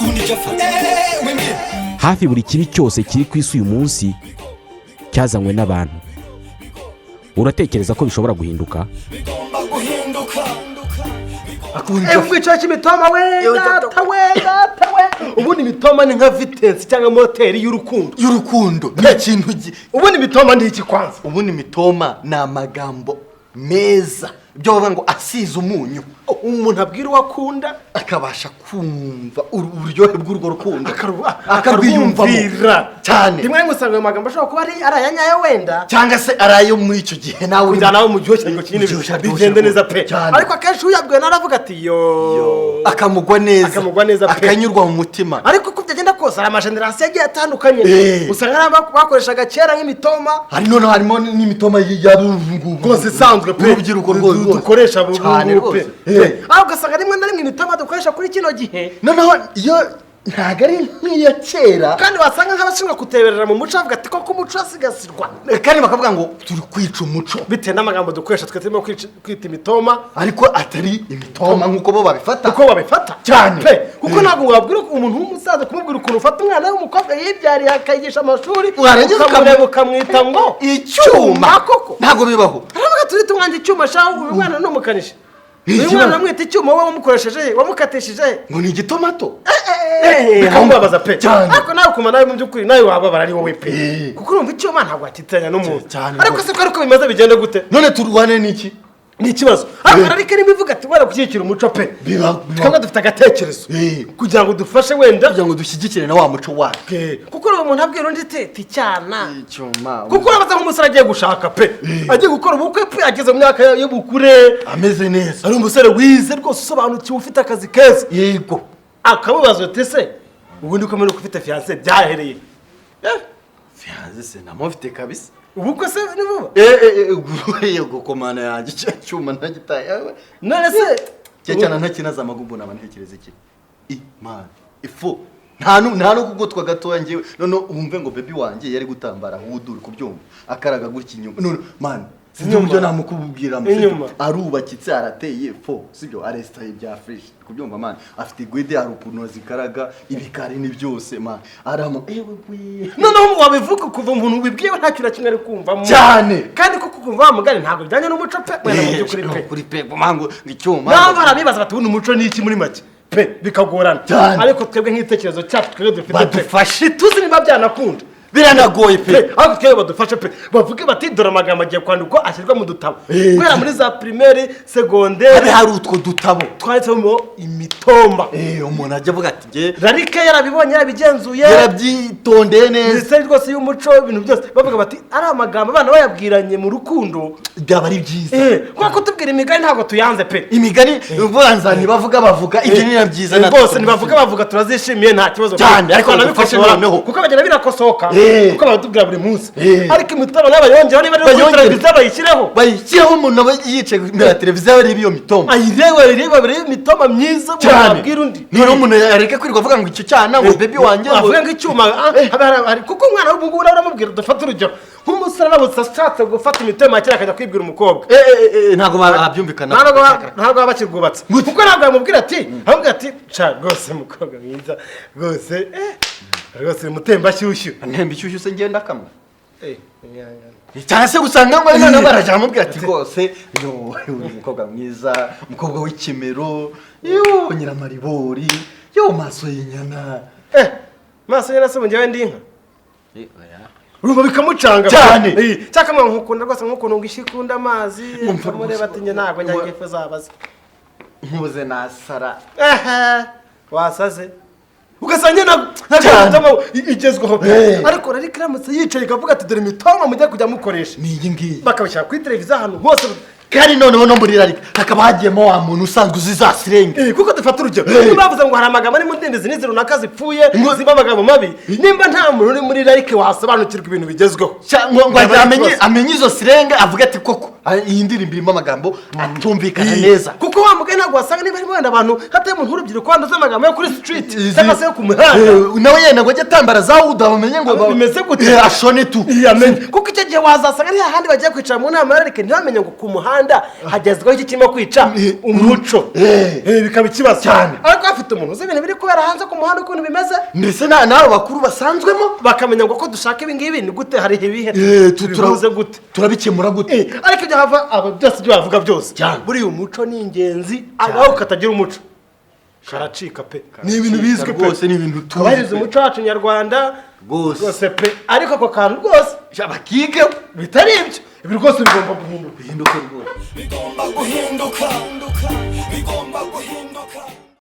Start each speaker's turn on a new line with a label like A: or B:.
A: Akunda icyo afata.
B: Hafi buri kibi cyose kiri ku isi uyu munsi cyazanywe n'abantu. Uratekereza ko bishobora guhinduka?
A: Bigomba guhinduka.
C: Akunda.
D: Ubwo cy'imitoma we, data we, data we! Ubundi imitoma ni nka vitesse cyangwa moteri y'urukundo.
C: Y'urukundo ni ikintu
D: Ubundi imitoma ni iki kwanza?
C: Ubundi imitoma ni amagambo meza, ibyo bavuga ngo asize umunyu.
D: Umuntu abwira uwo akunda,
C: akabasha kumva uburyohe bw'urwo rukundo, akarwiyumvamo.
D: Akarwumvira.
C: Cyane.
D: Rimwe rimwe usanga ayo magambo ashobora kuba ari aya nyayo wenda,
C: cyangwa se ari ayo muri icyo gihe nawe
D: kugira nawe muryoshye ngo nyine
C: Muryoshye,
D: bigende neza pe.
C: Cyane.
D: Ariko akenshi uyabwiwe nawe aravuga ati: "Yo."
C: Akamugwa neza.
D: Akamugwa neza pe.
C: Akanyurwa mu mutima.
D: Ariko uko byagenda kose, hari ama génération agiye atandukanye. Usanga hari bakoreshaga kera nk'imitoma.
C: Hari noneho harimo n'imitoma y'abungubu.
D: Rwose isanzwe pe.
C: Urubyiruko rwose.
D: Dukoresha
C: Cyane.
D: ubu pe.
C: Rwose.
D: Aho ugasanga rimwe na rimwe imitoma dukoresha kuri kino gihe,
C: noneho iyo ntabwo ari nk'iya kera.
D: Kandi wasanga nk'abashinzwe kuteberera mu muco bavuga ati: "Koko umuco urasigasirwa."
C: Kandi bakavuga ngo turi kwica umuco.
D: Bitewe n'amagambo dukoresha twe turimo kwita imitoma,
C: ariko atari imitoma nk'uko bo babifata.
D: Uko babifata.
C: Cyane.
D: Pe, kuko ntabwo wabwira umuntu w'umusaza, kumubwira ukuntu ufata umwana w'umukobwa yibyariye akayigisha amashuri,
C: warangiza
D: ukamureba ukamwita ngo
C: icyuma.
D: Koko?
C: Ntabwo bibaho.
D: Aravuga: "Turite umwanjye icyuma shahu? Uyu mwana ni umukanishi, uyu
C: Ikibazo.
D: mwana amwita icyuma, wowe wamukoresheje he? Wamukatishije he?"
C: Ngo ni igitomato.
D: Bikamubabaza pe.
C: Cyane.
D: Ariko nawe ukuma nawe mu by'ukuri nawe wababara ari wowe pe. Kuko urumva icyuma ntabwo wakitiranya n'umuntu.
C: Cyane
D: Ariko
C: rwose.
D: se ko ariko bimaze, bigende gute?
C: None turwane n'iki?
D: Ni ikibazo. Ariko ariko niba ivuga ati wenda gushyigikira umuco pe, twebwe dufite agatekerezo kugira ngo dufashe wenda,
C: kugira ngo dushyigikire na wa muco wacu.
D: Kuko urumva umuntu abwira undi ati: "Cyana."
C: Icyuma.
D: Kuko urabaza nk'umusore agiye gushaka pe, agiye gukora ubukwe pe, ageze mu myaka y'ubukure,
C: ameze neza,
D: ari umusore wize rwose, usobanukiwe, ufite akazi keza, akamubaza uti: "Se ubundi ko muri ufite fiancée, byahereye?"
C: Fiancée se namufite kabisa.
D: Ubukwe se ni vuba?
C: Yego, komana yanjye, icyo cyuma ntagitaye.
D: None se
C: Cya cyana ntakinaza amagubu, naba ntekereza iki? Imana ifu nta no kugotwa gatoya. Ngewe none wumve ngo baby wanjye yari gutambara hudu, uri kubyumva, akaraga gutya inyuma. None man, sinzi
D: Inyuma.
C: uburyo namukubwiramo.
D: Inyuma.
C: Arubakitse, arateye fo, sibyo? Aresitaye bya fresh, uri kubyumva man? Afite gwede, hari ukuntu azikaraga ibikari ni byose man, arama ewe we.
D: Noneho wabivuga kuva umuntu wibwiwe nta kintu na kimwe ari kumvamo.
C: Cyane.
D: Kandi kuko kumva wa mugani ntabwo bijyanye n'umuco pe, wenda mu by'ukuri pe.
C: Kuri pe, ngo icyuma.
D: Naho barabibaza bati: "Ubundi umuco ni iki muri make?" Pe, bikagorana.
C: Cyane.
D: Ariko twebwe nk'igitekerezo cyacu twebwe dufite pe,
C: Badufashe.
D: ntituzi niba byanakunda.
C: Biranagoye pe.
D: Pe, ariko twebwe badufashe pe, bavuge bati: "Dore amagambo agiye kwandikwa, ashyirwa mu dutabo guhera muri za primaire, secondaire."
C: Habe hari utwo dutabo
D: twanditsemo imitoma.
C: Umuntu ajya avuga ati: "Nge."
D: RALC yarabibonye, yarabigenzuye,
C: Yarabyitondeye neza.
D: Minisiteri rwose y'umuco, ibintu byose, bavuga bati ari amagambo abana bayabwiranye mu rukundo,
C: byaba ari byiza.
D: Kuko kutubwira imigani ntabwo tuyanze pe.
C: Imigani uvanza ntibavuga bavuga, ibyo ni na byiza. Natwe
D: Rwose ntibavuga bavuga, turazishimiye, nta kibazo.
C: Cyane, ariko
D: Twanabikosora,
C: badufashe noneho.
D: kuko bagenda birakosoka, kuko baratubwira buri munsi. Ariko imitoma nayo bayongeraho, niba ari kuri
C: Bayongere.
D: televiziyo bayishyireho.
C: Bayishyireho, umuntu aba yicaye imbere ya televiziyo areba iyo mitoma.
D: Ayirebe, ayirebe, arebe imitoma myiza umuntu
C: Cyane.
D: abwira undi.
C: Noneho umuntu yareke kwirirwa avuga ngo icyo cyana, ngo baby wanjye, ngo
D: Avuga ngo icyuma, kuko umwana w'ubu ngubu nawe uramubwira, dufate urugero nk'umusore aramutse ashatse gufata imitoma ya kera akajya kwibwira umukobwa,
C: Ntabwo babyumvikana.
D: Ntabwo baba bakirwubatse, kuko ntabwo yamubwira ati, amubwira ati: "Ca rwose mukobwa mwiza rwose, rwose mutemba-shyushyu."
C: Ntemba ishyushyu se ngenda kamwe?
D: Eh.
C: Cyangwa se usanga ngo noneho barajya bamubwira ati: "Rwose yo, uri umukobwa mwiza, umukobwa w'ikimero, yo nyiramaribori, yo maso y'inyana."
D: Maso y'inyana se, njyewe ndi inka? Urumva bikamucanga.
C: Cyane.
D: Cyangwa akamubwira: "Nkukunda rwose nk'ukuntu ngo ishyi ikunda amazi."
C: Umva.
D: Akamureba ati: "Njye ntabwo njya ifu zabaze."
C: Nkubuze nasara.
D: Ehe, wasaze, ugasanga ntabwo
C: Cyane.
D: imitoma igezweho pe. Ariko rero iramutse yicaye ikavuga ati: "Dore imitoma mujya kujya mukoresha,"
C: Ni iyi ngiyi.
D: bakabishyira kuri televiziyo ahantu hose.
C: Kandi noneho no muri RALC hakaba hagiyemo wa muntu usanzwe uzi za slang.
D: Kuko dufata urugero, niba bavuze ngo hari amagambo ari mu ndimi izi n'izi runaka zipfuye, zimba amagambo mabi, nimba nta muntu uri muri RALC wasobanukirwa ibintu bigezweho,
C: ngo
D: byaba ari
C: amenye
D: ikibazo.
C: Amenye izo slang, avuga ati: "Koko Iyi ndirimbo irimo amagambo atumvikana neza.
D: Kuko wa mugani ntabwo wasanga niba harimo wenda abantu, hatari umuntu w'urubyiruko wenda uzi amagambo yo kuri street cyangwa se yo ku muhanda.
C: Nawe yenda ngo ajye atambara za wuda, bamenye ngo
D: Bimeze gute?
C: Ashone tu.
D: Iyamenye, kuko icyo gihe wazasanga ari hahandi bagiye kwicara mu nama yararike, ntibamenye ngo ku muhanda hagezweho iki kirimo kwica umuco. Bikaba ikibazo
C: Cyane.
D: Ariko bafite umuntu uzi ibintu biri kubera hanze ku muhanda ukuntu bimeze,
C: Mbese n'abo bakuru basanzwemo,
D: bakamenya ngo ko dushaka ibi ngibi ni gute, hari ibihe, tubihuze gute,
C: turabikemura gute?
D: Ariko ibyo hava aba byose, ibyo bavuga byose,
C: Cyane.
D: buriya umuco ni ingenzi. Aho katagira umuco karacika pe, ni ibintu bizwi pe.
C: Rwose ni ibintu tuzi
D: Twubahiriza
C: pe.
D: umuco wacu nyarwanda.
C: Rwose.
D: Rwose pe, ariko ako kantu rwose
C: Sha, bakige.
D: Bitari ibyo, ibi rwose bigomba guhinduka.
C: Bihinduke rwose.
A: Bigomba guhinduka, bigomba guhinduka.